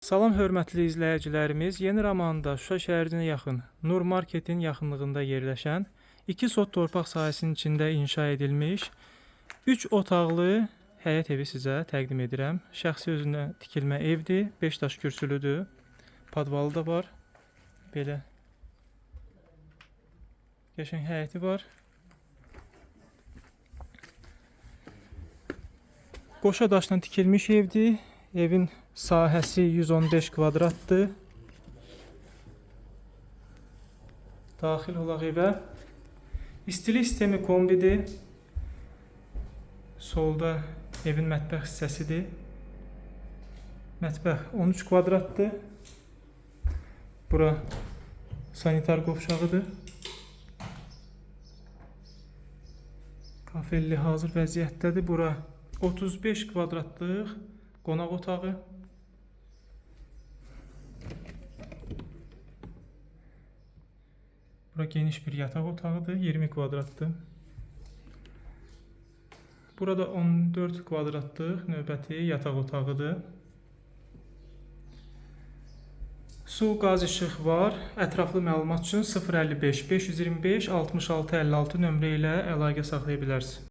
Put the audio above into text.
Salam hörmətli izləyicilərimiz. Yeni Ramanda Şuşa şəhərinə yaxın Nur Marketin yaxınlığında yerləşən 2 sot torpaq sahəsinin içində inşa edilmiş 3 otaqlı həyət evi sizə təqdim edirəm. Şəxsi özünə tikilmə evdir, 5 daş kürsülüdür. Podvalı da var. Belə qəşəng həyəti var. Qoşa daşla tikilmiş evdir. Evin sahəsi 115 kvadratdır. Daxil olaq evə. İstilik sistemi kombidir. Solda evin mətbəx hissəsidir. Mətbəx 13 kvadratdır. Bura sanitar qovşağıdır. Kafelli hazır vəziyyətdədir. Bura 35 kvadratlıq qonaq otağı. Bura geniş bir yataq otağıdır, 20 kvadratdır. Burada 14 kvadratlıq növbəti yataq otağıdır. Su, qaz, işıq var. Ətraflı məlumat üçün 055 525 66 56 nömrə ilə əlaqə saxlaya bilərsiniz.